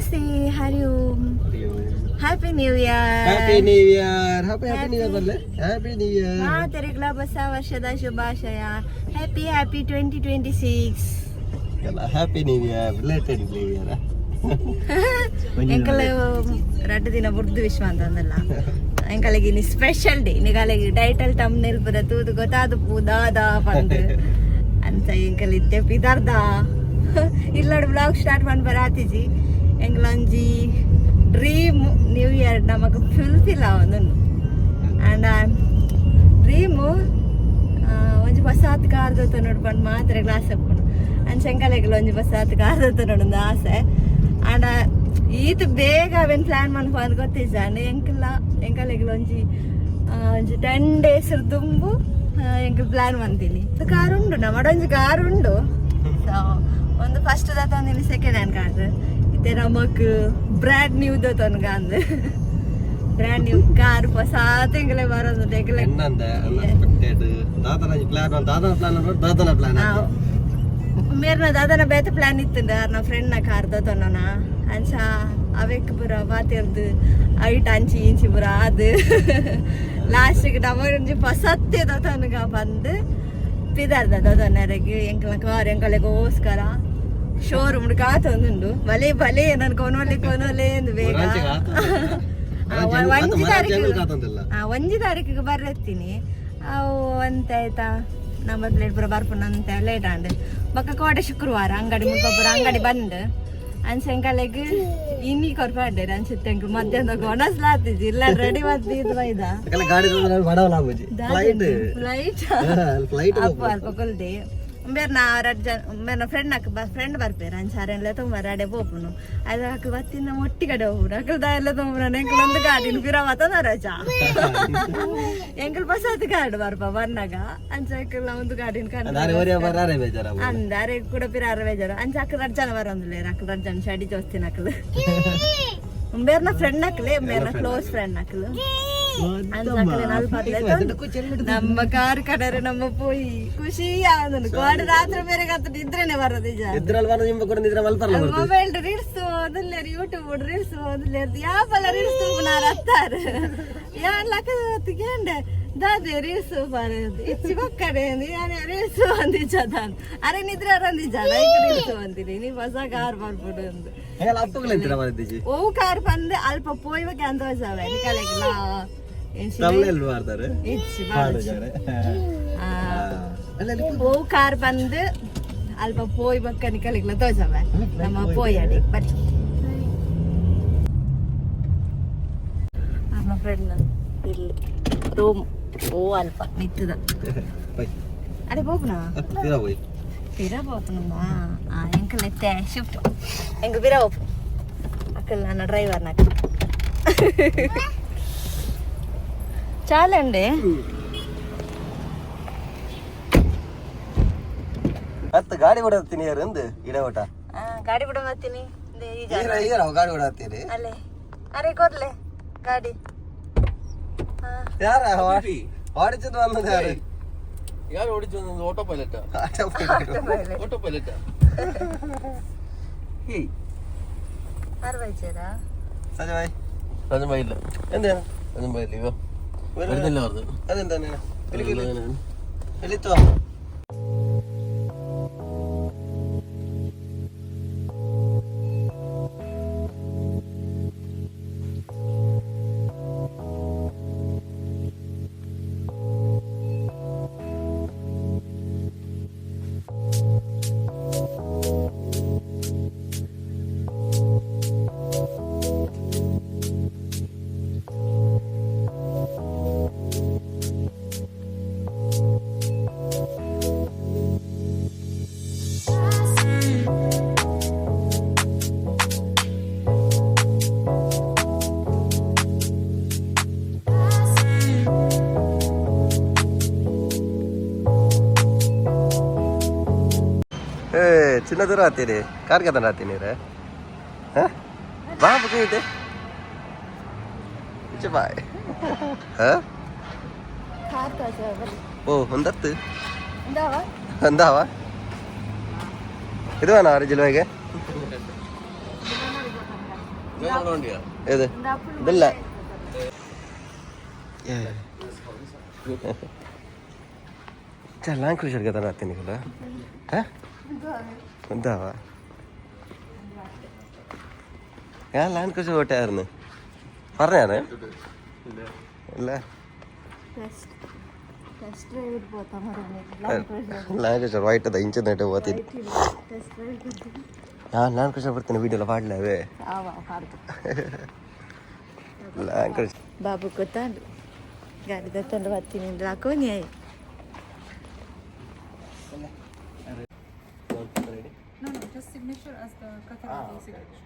ನಮಸ್ತೆ, ಹರಿ Om, happy new year. Happy new year, happy happy new year ಬರ್ಲೆ, happy new year. ಮಾತೆರೆಗ್ಲ ಹೊಸ ವರ್ಷದ ಶುಭಾಶಯ. Happy happy 2026. ಎಲ್ಲ happy new year, related new year. ಎಂಕಲ್ ರಡ್ಡು ದಿನ ಬುರ್ದು ವಿಶ್ವ ಅಂತಂದಲ್ಲ, ಎಂಕಲಿಗೆ ಇನಿ ಸ್ಪೆಷಲ್ ಡೇ. ನಿಗಾಲಿಗೆ ಟೈಟಲ್ ತಮ್ನೆಲ್ ಪೂರ ತೂದು ಗೊತ್ತಾದ ಪೂದಾದ ಪಂದ್ ಅಂತ. ಎಂಕಲ್ ಇತ್ತೆ ಪಿದಾರ್ದ ಇಲ್ಲಡ್ ಬ್ಲಾಗ್ ಸ್ಟಾರ್ಟ್ ಮಾಡಿ ಬರಾತಿಜಿ. ಎಂಕಲೊಂಜಿ ಡ್ರೀಮ್ ನ್ಯೂ ಇಯರ್ ನಮಕ್ ಫುಲ್ಫಿಲ್ ಆವೊಂದುಂಡು. ಆಂಡ ಡ್ರೀಮು ಒಂಜಿ ಹೊಸಾತ್ ಕಾರ್ ದೊತ್ತೊನೊಡು ಪಂದ್ ಮಾತ್ರ ಗ್ಲಾಸ್ ಹಾಕೊಂಡು ಅಂಚ ಎಂಕಲೆಗ್ಲ ಒಂಜಿ ಹೊಸಾತ್ ಕಾರ್ ದೊತ್ತೊನೊಡು ಆಸೆ. ಆಂಡ ಈತ್ ಬೇಗ ಅವೇನು ಪ್ಲಾನ್ ಮನ್ಪು ಗೊತ್ತಿಜ್ಜಾಂಡ್. ಎಂಕಲ್ಲ ಎಂಕಲೆಗ್ಲ ಒಂಜಿ ಒಂಜಿ 10 ಡೇಸ್ ದುಂಬು ಎಂಕಲ್ ಪ್ಲಾನ್ ಮಂತೀನಿ. ಕಾರ್ ಉಂಡು ನಮ್ಮಡ, ಒಂಜಿ ಕಾರ್ ಉಂಡು. ಸೊ ಒಂದು ಫಸ್ಟ್ ದತ್ತೊಂದಿನಿ ಸೆಕೆಂಡ್ ಹ್ಯಾಂಡ್ ಕಾರ್. ಇತ್ತೆ ನಮಕ್ ಬ್ರ್ಯಾಂಡ್ ನ್ಯೂ ದತ್ತೊನ್ಗ ಅಂದ್, ಬ್ರ್ಯಾಂಡ್ ನ್ಯೂ ಕಾರ್ ಹೊಸಾತ್ ಎಂಕಲೆ ಬರೋದು ಎಂಕಲೆ. ಎನ್ನಂದೆ ಅನ್ಎಕ್ಸ್ಪೆಕ್ಟೆಡ್. ದಾದನ ಪ್ಲಾನ್, ದಾದನ ಪ್ಲಾನ್, ದಾದನ ಪ್ಲಾನ್. ಮೇರ್ನ ದಾದನ ಬೇತೆ ಪ್ಲಾನ್ ಇತ್ತುಂಡ, ಅರ್ನ ಫ್ರೆಂಡ್ನ ಕಾರ್ ದತ್ತೊನ್ನ ಅಂಚ ಅವೆಕ್ ಪೂರ ಬಾತಿರ್ದು ಐಟ್ ಅಂಚಿ ಇಂಚಿ ಪೂರ ಅದು ಲಾಸ್ಟಿಗೆ ನಮಗೊಂಜಿ ಪಸತ್ತೆ ದತ್ತೊನ್ಗ ಬಂದು ಪಿದಾರ್ದ ದತ್ತೊನ್ನರೆಗ್. ಎಂಕಲ್ನ ಕಾರ್ ಎಂಕಲೆಗೋಸ್ಕರ ಶೋರೂಮ್ ಕಾತೊಂದುಂಡು. ಬಲೆ ಬಲೆ ನನ್ ಕೊನೊಲೆ ಕೊನೊಲೆ ಎಂದು ಬೇಗ. ಒಂಜಿ ತಾರೀಕು, ಒಂಜಿ ತಾರೀಕಿಗೆ ಬರ್ರೆತ್ತೀನಿ ಅವು ಅಂತ ಆಯ್ತಾ. ನಂಬರ್ ಪ್ಲೇಟ್ ಪೂರ ಬರ್ಪುಂಡು ಅಂತ ಲೇಟ್ ಆಂಡ್. ಬೊಕ್ಕ ಕೋಡೆ ಶುಕ್ರವಾರ ಅಂಗಡಿ ಮುಲ್ಪ ಪೂರ ಅಂಗಡಿ ಬಂದ್. ಅಂಚ ಎಂಕಲೆಗ್ ಇನಿ ಕೊರ್ಪಾಡ್ಡೆ ಅನ್ಸುತ್ತೆ. ಎಂಕ್ ಮಧ್ಯಾಹ್ನ ಒಣಸ್ಲಾತಿಜಿ ಇಲ್ಲ, ರೆಡಿ ಮದ್ದು ಇದು ಬೈದ. ಗಾಡಿ ಬಡವಲ ಆಪುಜಿ, ಫ್ಲೈಟ್. ಫ್ಲೈಟ್. ಫ್ಲೈಟ್. ಅಪ್ಪ ಅಲ್ಪ ಕೊಲ್ದೆ ಬೇರೆ ನಾ ರಡ್ಡ್ ಜನ ಬೇರೆ ಫ್ರೆಂಡ್ ಅಕ್ಕ ಫ್ರೆಂಡ್ ಬರ್ಪೇರು. ಅಂಚ ಅರೆನ್ಲ ತುಂಬ ಅಡೆ ಪೋಪುನು ಅದು ಅಕ್ಕ ಬತ್ತಿನ ಒಟ್ಟಿ ಕಡೆ ಹೋಗುನು. ಅಕ್ಕಲ್ ಎಲ್ಲ ತುಂಬ ಎಂಕಲ್ ಒಂದು ಗಾಡಿನ ಪಿರ ಮತ್ತದ ರಜಾ. ಎಂಕಲ್ ಬಸಾತ್ ಗಾಡಿ ಬರ್ಪ ಬರ್ನಾಗ ಅಂಚ ಎಂಕಲ್ ಒಂದು ಗಾಡಿನ ಕಂಡು ದಾರೆ ಒರಿಯ ಬರಾರೆ ಬೇಜಾರ. ಅಂದಾರೆ ಕೂಡ ಪಿರ ಬೇಜಾರು. ಅಂಚ ಅಕ್ಕ ರಡ್ಡ್ ಜನ ಬರೋಂದಿಲ್ಲ, ಅಕ್ಕ ರಡ್ಡ್ ಜನ ಶಡಿ ಜೋಸ್ತಿನ ಅಕ್ಕಲು. ಬೇರ್ನ ಫ್ರೆಂಡ್ ಅಕ್ಕಲೆ, ಬೇರ್ನ ಕ್ಲೋಸ್ ಫ್ರೆಂಡ್ ಅಕ್ಕಲು. ನಮ್ಮ ಕಾರ್ ಕಡರೆ ನಮ್ಮ ಪೋಯಿ ಖುಷಿ ಆದನು. ಕೋಡೆ ರಾತ್ರಿ ಬೇರೆ ಕತ್ತ ನಿದ್ರೆನೆ ಬರೋದು ನಿಜ. ಎದ್ರಲ್ಲಿ ಬರ ನಿಮ್ಮ ಕೂಡ ನಿದ್ರೆ ಮಲ್ಪರಲ್ಲ ಬರ್ತದೆ. ಮೊಬೈಲ್ ರೀಲ್ಸ್ ಓದಲ್ಲೇರು, ಯೂಟ್ಯೂಬ್ ರೀಲ್ಸ್ ಓದಲ್ಲೇರು, ಯಾಪಲ ರೀಲ್ಸ್ ತೂಪುನಾರ್ ಅತ್ತಾರು. ಯಾನ್ ಲಕ್ಕ ಕೇಂಡೆ ದಾದೆ ರೀಲ್ಸ್ ಬರೋದು ಇಚ್ಚಿ ಬಕ್ಕಡೆ ಯಾನ್ ರೀಲ್ಸ್ ಬಂದಿಜ್ಜಾದಾನ್. ಅರೆ ನಿದ್ರೆ ಅರಂದಿಜ್ಜಾನ ರೀಲ್ಸ್ ಬಂದಿನಿ, ನೀ ಹೊಸ ಕಾರ್ ಬರ್ಬಿಡು ಅಂದು. ಹೇಳ ಅಪ್ಪಗಳು ಎಂತಿರ ಬರದಿಜ್ಜಿ. ಓ ಕಾರ್ ಬಂದು ಅಲ್ಪ ಪೋಯ್ಬೇಕು ಅಂತ ನಿಕಲೆಗ್ಲ. ತಮಿಳ್ ಮಾಡ್ತಾರೆ. ಇಚ್ಚಿ. ಹಾಡುಗಾರೆ. ಓ ಕಾರ್ ಬಂದು ಅಲ್ಪ ಪೋಯ್ ಬಕ್ಕ ನಿಕಲೆಗ್ಲ ತೋಜವ. ನಮ್ಮ ಪೋಯ್ ಅಡಿ ಬನ್ನಿ. ನಮ್ಮ ಫ್ರೆಂಡ್ ಇಲ್ಲಿ ರೂಮ್ ಓ ಅಲ್ಪ ಮಿತ್ತದ. ಬೈ. ಅಡೆ ಪೋಪುನಾ? ತೀರಾ ಹೋಯ್. ಪಿರ ಪೋಪುನಮ್ಮ. ಎಂಕಲ್ ಎತ್ತೆ ಶಿಫ್ಟ್ ಎಂಕ್ ಪಿರ ಪೋಪು. ಅಕ್ಕಲ್ ನನ್ನ ಡ್ರೈವರ್ ನಾಕ ಚಾಲಂಡೆ. ಮತ್ತೆ ಗಾಡಿ ಓಡಾಡ್ತೀನಿ ಯಾರು ಅಂದು ಇಡ ಓಟ. ಗಾಡಿ ಬಿಡ ಬರ್ತೀನಿ. ಈಗ ಗಾಡಿ ಓಡಾಡ್ತೀನಿ. ಅಲ್ಲೇ ಅರೆ ಕೊರ್ಲೆ ಗಾಡಿ. ಯಾರ ഓടിച്ചത് വന്നത് ಯಾರು? ಯಾರು ಓಡಿച്ചു? ഓട്ടോ പൈലറ്റാ. ഓട്ടോ പൈലറ്റാ. ಆರು ಬೈಚೇರಾ? സജ ഭായ്. അതും പോയില്ല. എന്താണ്? അതും പോയില്ല, ഇവ വരുന്നില്ല പറഞ്ഞു. അതെന്താണ്? വിളിത്തോ. ಏ ಚಿನ್ನ ದೂರ ಆತೀರಿ, ಕಾರ್ ಕದನ ಆತೀನಿ ರೇ. ಬಾ ಇದೆ ಬಾಯ್. ಕಾರ್ ತೋಜ ಬರ್ರಿ. ಓ ಒಂದತ್ತು. ಇಂದಾವ. ಒಂದಾವ ಇದು ಒರಿಜಿನಲ್. ഏത്? ഇതല്ല. ಲ್ಯಾಂಡ್ ಕ್ರೂಸರ್ ಗದ ಹತ್ತೀನಿ എന്താവാ ഞാൻ ലാൻഡ് ക്രൂസർ ഓട്ടായിരുന്നു പറഞ്ഞാണ്. അല്ല, ಲ್ಯಾಂಡ್ ಕ್ರೂಸರ್ ವೈಟ್ ಅದ ಇಂಚ ನೆಟ್ಟು ಹೋಗ್ತೀನಿ ನಾನು. ಲ್ಯಾಂಡ್ ಕ್ರೂಸರ್ ಬರ್ತೀನಿ, ವೀಡಿಯೋ ಪಾಡ್ಲವೇ ಲ್ಯಾಂಡ್ ಕ್ರೂಸರ್. ಬಾಬು ಗೊತ್ತಾಂಡು ಗಾಡಿ ದತ್ತಂಡು ಬರ್ತೀನಿ ಹಾಕೋನಿ. No, just signature as the Qatar ID signature.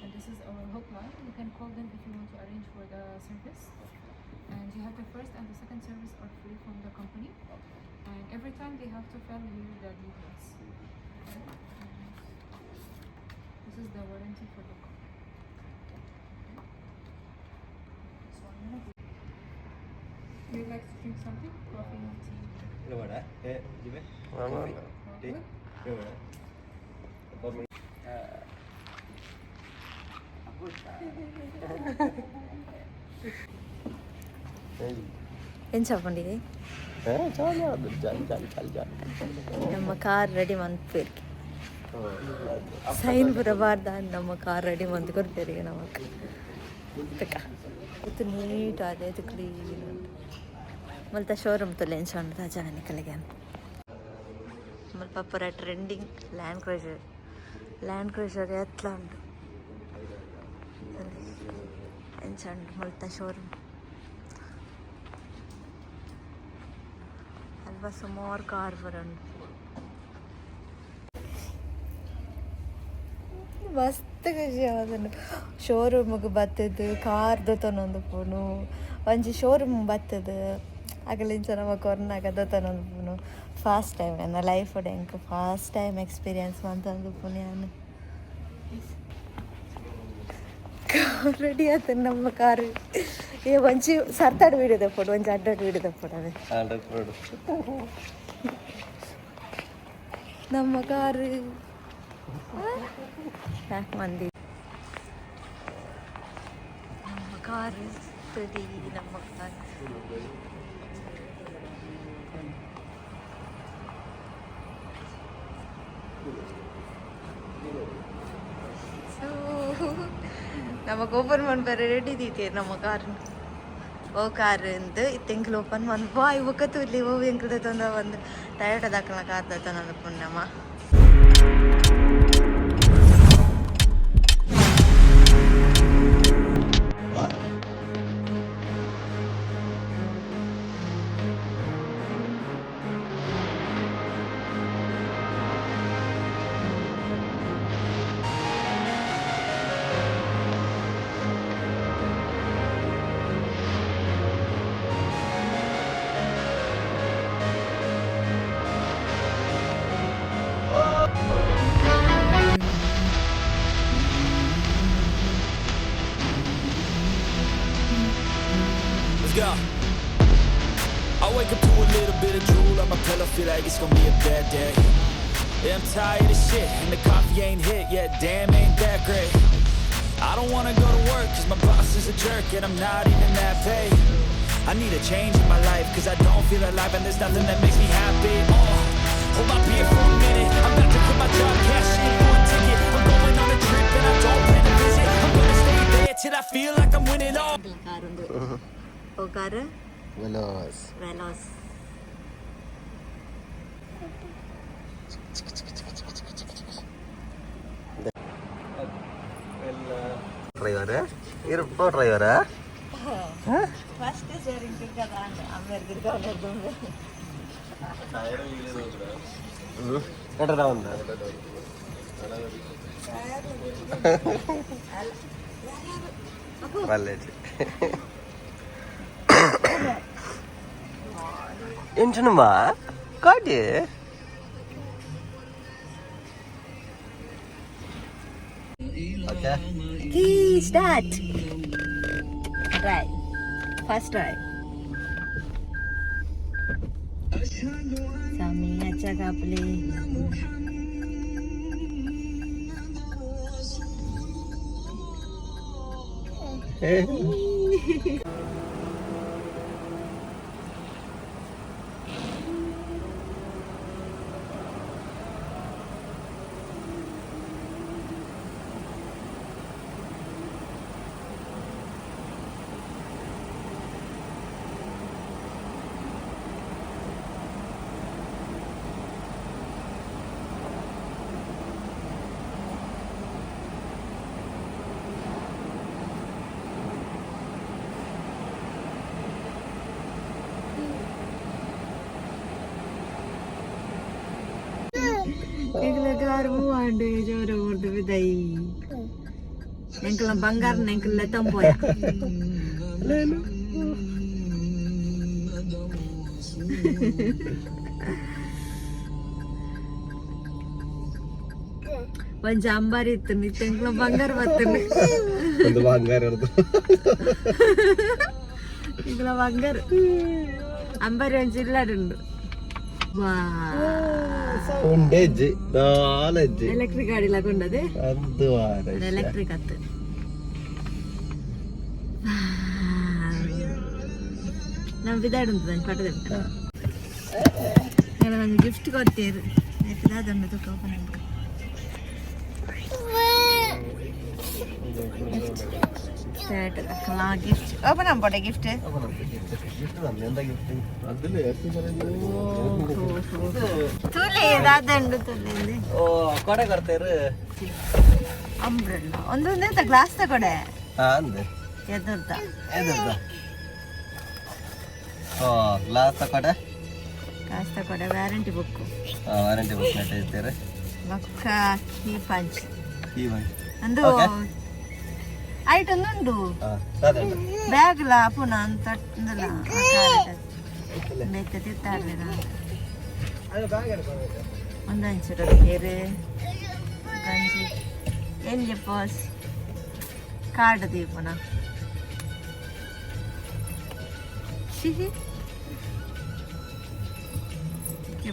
And this is our hotline. You can call them if you want to arrange for the service. And you have the first and the second service are free from the company. And every time they have to fill you the details. Okay. And this is the warranty for the car. Okay. Just 1 minute. You like to drink something? Coffee, tea? Good? ಎಂಚ ಪಂಡಿದೆ? ನಮ್ಮ car ready ಮಂತ್ಪೇರಿಗೆ sign ಪೂರ ಬಾರ್ದ. ನಮ್ಮ car ready ಮಂತ್ ಕೊಡ್ತೇರಿಗೆ ನಮಕ್. ಇದು neat ಆದ, ಇದು clean ಉಂಟು. ಮಲ್ತ ಶೋರೂಮ್ ತುಲೆ ಎಂಚ ಉಂಟು ತಾಜಾ ನಿಕಲೆಗೆ. ಮಲ್ಪ ಪೂರ trending Land Cruiser. Land Cruiser ಎತ್ಲ ಉಂಟು, ಎಂಚ ಉಂಟು ಮಲ್ತ ಶೋರೂಮ್. ಅಲ್ಪ ಸುಮಾರು ಕಾರ್ ಬರೋಣ. ಮಸ್ತ್ ಖುಷಿ ಆವೊಂದುಂಡು. ಶೋರೂಮ್ಗೆ ಬತ್ತದು ಕಾರ್ ದೊತ್ತೊನೊಂದು ಪೋನು. ಒಂಜಿ ಶೋರೂಮ್ ಬತ್ತದು ಅಗಲಿಂಚ ನಮ ಕೊರ್ನಾಗ ದೊತ್ತೊನೊಂದು ಪೋನು. ಫಸ್ಟ್ ಟೈಮ್ ಎನ್ನ ಲೈಫ್ ಎಂಕ್ ಫಸ್ಟ್ ಟೈಮ್ ಎಕ್ಸ್ಪೀರಿಯನ್ಸ್ ಮಂತೊಂದು ಪುನಿ ಯಾನ್. ಕಾರ್ ರೆಡಿ ಆತ ನಮ್ಮ ಕಾರ್. ಏ ಒಂಜಿ ಸರ್ತಾಡ್ ವೀಡಿಯೋ ದೆಪ್ಪೊಡು, ಒಂಜಿ ಅಡ್ಡಾಡ್ ವೀಡಿಯೋ ದೆಪ್ಪೊಡು ಅವೇ. ನಮ್ಮ ಕಾರ್ ಪ್ಯಾಕ್ ಮಂದಿ. ನಮ್ಮ ಕಾರ್ ರೆಡಿ, ನಮ್ಮ ಕಾರ್. ಸೊ ನಮಗೆ ಓಪನ್ ಮನ್ಪರೆ ರೆಡಿ ದೀತೆರ್ ನಮ್ಮ ಕಾರ್. ಓ ಕಾರ್ ಇಂದ್ ಇತ್ತೆ ಎಂಕ್ಲು ಓಪನ್ ಮನ್ ಬಾಯ್ ಬೊಕ್ಕ ತೂಲಿ. ಓ ಎಂಕ್ಲು ದೆತೊಂದ ಒಂದು ಟೊಯೋಟಾ ದಕಲ್ನ ಕಾರ್ ದೆತೊನೊಂದು ಪುಣ್ಯಮ. Let's go. I wake up to a little bit of drool on my pillow, feel like it's gonna be a bad day. Yeah, I'm tired of shit, and the coffee ain't hit yet. Damn, ain't that great. I don't wanna go to work, 'cause my boss is a jerk, and I'm not even that paid. I need a change in my life, 'cause I don't feel alive, and there's nothing that makes me happy. Oh, hold my beer for a minute. I'm about to quit my job, cash in for a ticket. I'm going on a trip, and I don't plan to visit. I'm gonna stay there till I feel like I'm winning all. Car ಉಂದು. ಓ car? Veloz. Veloz. Driver ಇರು, ಡ್ರೈವರಾ? First sharing ತಿರ್ಗದ ಅಮ್ಮೇರ್ ತಿರ್ಗವನ. ಎಡ್ರ ಒಂದು. ಮಲ್ಲೇಜಿ ಎಂಚನಮ್ಮ ಕಾಟಿ? Okay. Key start. Drive. First drive. ಸ್ವಾಮಿ ಅಚ್ಚ ಕಾಪಲಿ. ಎಂಕಲ car ಮೂವಾಂಡು ಜೋರು ಹೊರ್ದು ಬಿದೈ. ಎಂಕಲ ಬಂಗಾರ ಎಂಕಲ ತಂಪೋಯ. ಒಂಜಿ ಅಂಬಾರಿ ಇತ್ತು ನಿತ್ಯ ಎಂಕಲ ಬಂಗಾರ ಬತ್ತನೆ. ಒಂದು ಬಂಗಾರ ಇರ್ದು. ಎಂಕಲ ಬಂಗಾರ ಅಂಬಾರಿ ಒಂಜಿ ಇಲ್ಲಾಡುಂಡು ವಾ. ಉಂಡೆಜ್ಜಿ ನಾಲೆಜ್ಜಿ. ಎಲೆಕ್ಟ್ರಿಕ್ ಗಾಡಿ ಕೊಂಡದೆ. ಅದು. ಎಲೆಕ್ಟ್ರಿಕ್ ಅತ್ತು. ನಾವು ಬಿದಾಡುಂಟು ನಂಗೆ ಪಟ್ಟದ. ನಾನು ಗಿಫ್ಟ್ ಕೊಡ್ತೇರು ದಾದಂಡು ತುಕ್ಕ ಓಪನ್. ಗಿಫ್ಟ್ ಓಪನ್ ಅನ್ಬೋಡೆ ಗಿಫ್ಟ್. ಗಿಫ್ಟ್ ಎಂತ ಗಿಫ್ಟ್? അതില് ഏറ്റവും ತುಲೆ ದಾದಂಡು ತುಲೆ. ಓ ಕೊಡೆ ಕೊಡ್ತೇರು. ಅಂಬ್ರೆಲ್ಲ ಒಂದೊಂದೇ ಗ್ಲಾಸ್ ತಗೊಡೆ. ಹಾ ಅಂದೆ. ಎದುರ್ದ. ಎದುರ್ದ. ಓ ಗ್ಲಾಸ್ ತಕೊಡೆ. ಗ್ಲಾಸ್ ತಗೊಡೆ, ವ್ಯಾರಂಟಿ ಬುಕ್. ವಾರಂಟಿ ಬುಕ್ ನೆಟ್ ಇರ್ತೀರಿ. ಬೊಕ್ಕ ಕೀ ಪಂಚ್. ಈ ಬೈ. ಅಂದು. Okay. ಐಟ್ ಒಂದುಂಡು. ಹಾ ದಾದಂಡು. ಬ್ಯಾಗ್ ಲಾ ಪುನ ಅಂತ ಇಂದಲ ಬೇತೆ ತಿತ್ತಾಡ್ಲಿಲ್ಲ. ಒಂದಂಚು ಬೇರೆ ಗಂಜಿ ಎಲ್ಲಿ ಪೋಸ್ ಕಾರ್ಡ್ ದೀಪುನ ಸಿಹಿ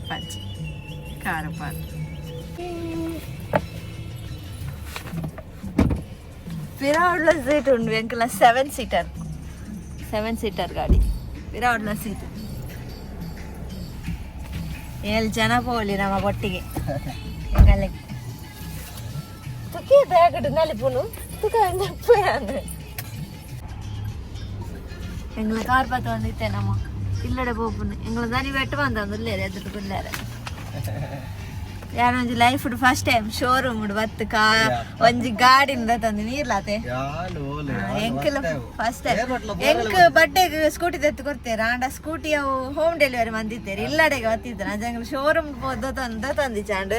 ಪಂಚ್ ಖಾರ ಪಾನ್. ಪಿರಾವುಡ್ಲ ಸೀಟ್ ಉಂಡು ಎಂಕಲ. ಸೆವೆನ್ ಸೀಟರ್, ಸೆವೆನ್ ಸೀಟರ್ ಗಾಡಿ. ಪಿರಾವುಡ್ಲ ಸೀಟ್. ಏಳು ಜನ ಪೋಲಿ ನಮ್ಮ ಒಟ್ಟಿಗೆ. ಎಂಕಲೆ ತುಕಿ ಬ್ಯಾಗ್ ನಲಿಪುನು ತುಕ ಎಂಗ್ಲ ಕಾರ್ ಪಾತ ಬಂದಿತ್ತೆ ನಮ್ಮ ಇಲ್ಲಡೆ ಪೋಪುನು. ಎಂಗ್ಲ ದನಿ ಬೆಟ್ಟ ಬಂದ ಉಲ್ಲೇರೆ ಎದುರು ಕುಲ್ಲೇರೆ. ಯಾರು ಒಂಜಿ ಲೈಫ್ ಫಸ್ಟ್ ಟೈಮ್ ಶೋರೂಮ್ ಬತ್ತು ಕಾ ಒಂಜಿ ಗಾಡಿಂದ ತಂದು ನೀರ್ಲಾತೆ. ಯಾನ್ ಓಲೆ. ಎಂಕಲ ಫಸ್ಟ್ ಟೈಮ್. ಎಂಕ್ ಬರ್ಡೇಗ್ ಸ್ಕೂಟಿ ತೆತ್ತು ಕೊಡ್ತೇರ ಆಂಡ ಸ್ಕೂಟಿ ಅವು ಹೋಮ್ ಡೆಲಿವರಿ ಬಂದಿತ್ತೇರಿ. ಇಲ್ಲಡೆಗೆ ಬತ್ತಿತ್ತು. ಅಂಚ ಎಂಕ್ಲ ಶೋರೂಮ್ ಪೋದ ತಂದ ತಂದಿಚಾಂಡ್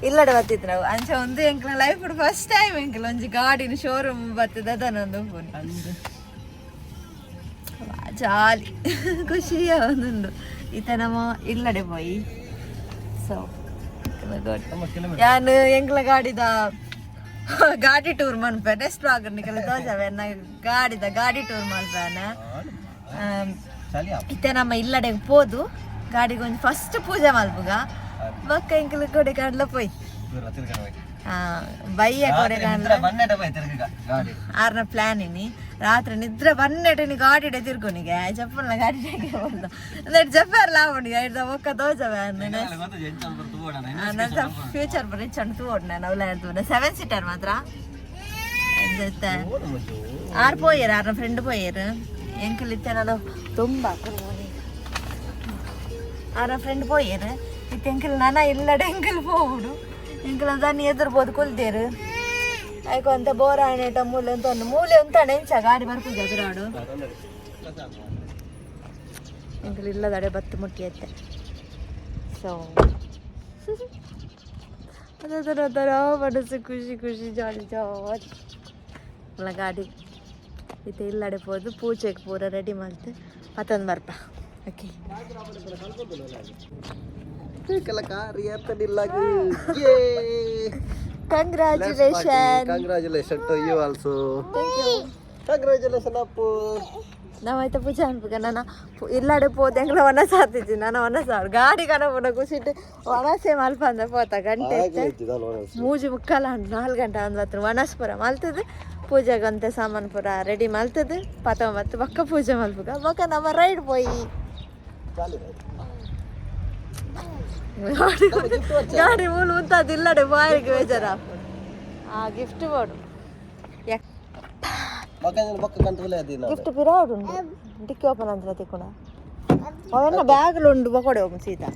ಇಲ್ಲಡೆ ಬತ್ತಿತ್ತು ನಾವು. ಅಂಚ ಒಂದು ಎಂಕ್ಲ ಲೈಫ್ ಫಸ್ಟ್ ಟೈಮ್ ಎಂಕ್ಲ ಒಂಜಿ ಗಾಡಿನ ಶೋರೂಮ್ ಬತ್ತದ ಒಂದು ಫೋನ್. ಜಾಲಿ ಖುಷಿ ಒಂದುಂಡು. ಈತ ನಮ್ಮ ಇಲ್ಲಡೆ ಪೋಯಿ. ಸೊ ಯಾನ್ ಎಂಕ್ಲ ಗಾಡಿದ ಗಾಡಿ ಟೂರ್ ಮನ್ಪೆ. ನೆಕ್ಸ್ಟ್ ವ್ಲಾಗ್ ನಿಕಲ ತೋಜವೆ ಗಾಡಿದ ಗಾಡಿ ಟೂರ್ ಮನ್ಪೇನ. ಇತ್ತೆ ನಮ್ಮ ಇಲ್ಲಡೆ ಪೋದು ಗಾಡಿಗೆ ಒಂಜಿ ಫಸ್ಟ್ ಪೂಜೆ ಮಲ್ಪುಗ. ಬೊಕ್ಕ ಎಂಕಲ್ ಕೊಡೆ ಕಾಡ್ಲ ಪೋಯ್ ಬಯ್ಯ ಕೊಡೆ ಕಾಡ್ಲ. ಆರ್ನ ಪ್ಲಾನ್ ಇನಿ ರಾತ್ರಿ ನಿದ್ರೆ ಬನ್ನೆಟನಿ ಗಾಡಿಡೆ ತಿರ್ಕೊನಿಗೆ ಚಪ್ಪಲ್ನ ಗಾಡಿ ಅಂದ್ರೆ ಜಪ್ಪರ್ ಲಾವಣಿ ಐಡ್ದ ಬೊಕ್ಕ ತೋಜವೆ. ನನ್ನ ಫ್ಯೂಚರ್ ಬರೀ ಚಂದ ತೋಡ್ ನಾನು ಅವಳ ಹೇಳ್ತದೆ. ಸೆವೆನ್ ಸೀಟರ್ ಮಾತ್ರ. ಆರು ಪೋಯರ್ ಆರ್ನ ಫ್ರೆಂಡ್ ಪೋಯರ್. ಎಂಕಲ್ ಇತ್ತೆ ನಾನು ತುಂಬ ಆರ್ನ ಫ್ರೆಂಡ್ ಪೋಯರ್. ಇತ್ತೆ ಎಂಕಲ್ ನನ ಇಲ್ಲಡೆ ಎಂಕಲ್ ಪೋವುಡು. ಎಂಕಲ್ ದಾನಿ ಎದುರ್ಬೋದು ಕೊಲ್ತೇರು. ಐಕು ಅಂತ ಬೋರಾಣೆಟ ಮೂಲೆ ಅಂತ ಒಂದು ಮೂಲೆ ಅಂತ ಎಂಚ ಗಾಡಿ ಬರ್ಪುಜ ಎದುರಾಡು. ಎಂಕುಲು ಇಲ್ಲದಡೆ ಬತ್ತು ಮುಟ್ಟಿಯತ್ತೆ. ಸೊ ಅದರ ಥರ ಮನಸ್ಸು ಖುಷಿ ಖುಷಿ, ಜಾಲಿ ಜಾಲಿ. ಮುಲ್ಲ ಗಾಡಿ ಇತ್ತೆ ಇಲ್ಲಡೆ ಪೋದು ಪೂಜೆಗೆ ಪೂರ ರೆಡಿ ಮಲ್ತು ಪತ್ತೊಂದು ಬರ್ಪ. ಓಕೆ. ಕಾರ್ಯ. Congratulation. Congratulation to you also. Thank you. Congratulation Appu. ನಾವಾಯ್ತ ಪೂಜೆ ಅನ್ಪುಗ. ನಾನು ಇಲ್ಲಾಡೆ ಪೋದೆ, ಎಂಗ್ಲ ವನಸ ಆತಿದ್ದಿ. ನಾನು ವನಸ ಗಾಡಿ ಕನಪುನ ಖುಷಿಟ್ ವನಸೆ ಮಲ್ಪ ಅಂದ ಪೋತ ಗಂಟೆ ಇತ್ತೆ. 3:45 ಅಂಡ್ 4 ಗಂಟೆ ಅಂದ್ ಬತ್ತು. ವನಸ್ ಪೂರ ಮಲ್ತದು, ಪೂಜೆಗೆ ಅಂತೆ ಸಾಮಾನು ಪೂರ ರೆಡಿ ಮಲ್ತದು, ಪತ್ತೊಂಬತ್ತು ಬೊಕ್ಕ ಪೂಜೆ ಮಲ್ಪುಗ. ಬೊಕ್ಕ ನಮ್ಮ ರೈಡ್ ಪೋಯಿ. ಗಾಡಿ ಗಾಡಿ ಮೂಲು ಉಂತದು ಇಲ್ಲಡೆ ಬಾರಿಗೆ ಬೇಜಾರ. ಆ ಗಿಫ್ಟ್ ಬೋಡು. ಬೊಕ್ಕ ಕಂಟ್ರೋಲ್ ಅದಿನ. ಗಿಫ್ಟ್ ಪಿರಾವುಡು ಉಂಡು. ಡಿಕ್ಕಿ ಓಪನ್ ಅಂತ ತಿಕ್ಕುಣ ಅವೆಲ್ಲ ಬ್ಯಾಗ್ಲು ಉಂಡು. ಬೊಕೊಡೆ ಹೋಗು ಸೀದಾ.